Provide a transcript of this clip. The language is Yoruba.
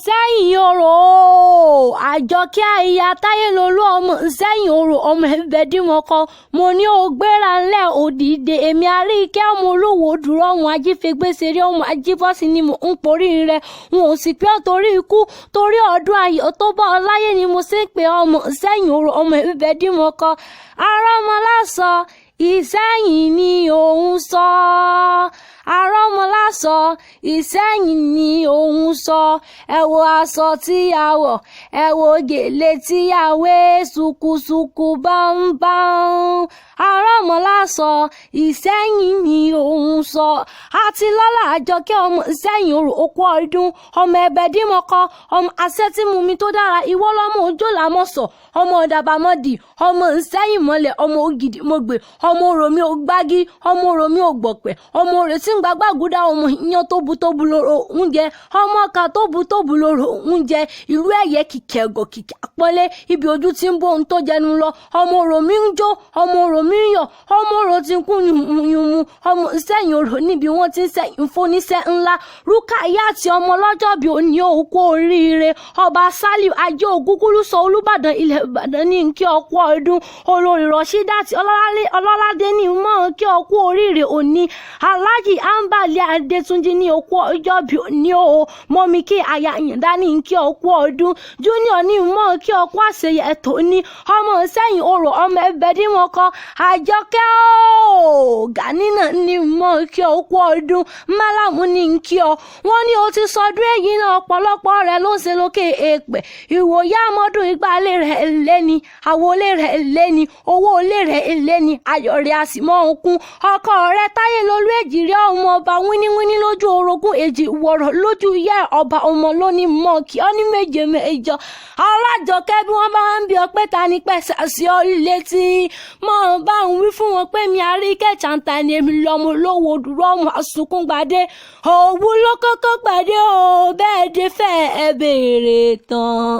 Sẹ́yìn Orò, Àjọkẹ́ àyà Táyélolú, ọmọ Sẹ́yìn Orò, ọmọ Ẹ̀bẹ̀dìmọ̀kọ. Mo ní o gbéra ńlẹ̀ òdìdè, èmi Àríkẹ́ ọmọ Olúwo dúró, ọmọ ajífẹ́gbèsèré, ọmọ ajífọ́sí ni mò ń porí rẹ̀. N ò sì pé ọ́ torí ikú, torí ọdún ayọ̀ tó bá ọ láyé ni mo ṣe ń pè ọmọ Sẹ́yìn Orò, ọmọ Ẹ̀bẹ̀dìmọ̀kọ. Arọ́mọlásọ Ìsẹ́yìn ni òun sọ, arọ́mọlásọ Ìsẹ́yìn ni òun sọ. Ẹ wo aṣọ tí a wọ̀, ẹ wo gèlè tí a wé, ṣùkùṣùkù báńbáń. Arọ́mọlásọ Ìsẹ́yìn ni òun sọ. Àti lọ́lá Àjọkẹ́ ọmọ Ìsẹ́yìn Orò, okú ọdún, ọmọ Ẹ̀bẹ̀dìmọ̀kọ, ọmọ aṣẹ́tìmumi tó dára, ìwọ lọ́mọ òjò làmọ̀sọ̀, ọmọ ọ̀dàbàmọ́dì, ọmọ Ìsẹ́yìn mọ́lẹ̀, ọmọ ògidì mọ̀gbẹ́, ọmọ orò mi ò gbági, ọmọ orò mi ò gbọ̀pẹ̀, ọmọ orò tí ń gbagbágudá, ọmọ iyán tó bu tó bu lóró oúnjẹ, ọmọ ọkà tó bu tó bu lóró oúnjẹ, ìlú ẹ̀yẹ kìkì ẹ̀gọ̀ kìkì àpọ́nlé, ibi ojú tí ń bó ohun tó jẹnu lọ. Ọmọ orò mi ń jó, ọmọ orò mi ń yọ̀, ọmọ orò tí ń kún yùmùyùmù, ọmọ Ìsẹ́yìn Orò níbi wọ́n ti ń sẹ́yìn fóníṣẹ́ ńlá. Rúkàyà àti ọmọ ọlọ́jọ́ bíi òní, òkú oríire. Ọba Sálíù Ajé Ògúngúlù sọ Olúbàdàn ilẹ̀ Ìbàdàn ní kí ọkú ọdún. Olórí Rọ̀ṣídàtì Ọlọ́ládé ní mọ́ kí ọkú oríire òní. Aláàjì Ambali Adétúnjì ní òkú ọjọ́ bíi òní o. Mọ́mí kí aya Ìyàndá ní kí ọkú ọdún. Junior ní mọ́ kí ọkú àṣeyẹ tó ní ọmọ Sẹ́yìn Orò, ọmọ Ẹbẹ̀dìmọ̀kọ. Àjọkẹ́ o Gani náà ní mọ́ kí ọkú ọdún. Málàmú ní kí ọ. Wọ́n ní o ti sọdún èyí náà, ọ̀pọ̀lọpọ̀ rẹ̀ ló ń ṣe lókè èèpẹ̀. Ìwòyà mọ́dún ìgbàlẹ̀ rẹ̀ lẹ́ni, àwọlé rẹ̀ lẹ́ni, owó ilé rẹ̀ lẹ́ni, ayọ̀ rẹ̀ a sì mọ́ òkun. Ọkọ rẹ̀ Táyélolú èjìrẹ́ ọmọ ọba wíníwíní lójú orogún, èjì wọ̀rọ̀ lójú yẹ ọba, ọmọ lónìí mọ́ kí ọ ní méje mẹ́jọ. Alájọkẹ́, bí wọ́n bá ń bí ọ pé ta ni pẹ̀sà sí ọ létí, mọ́ bá ń wí fún wọn pé mi Àríkẹ́ Chanta ni, èmi lọ́mọ olówó dúró, ọmọ àsunkúngbadé òwú ló kọ́kọ́ pàdé o, bẹ́ẹ̀ dé fẹ́ ẹ béèrè tán.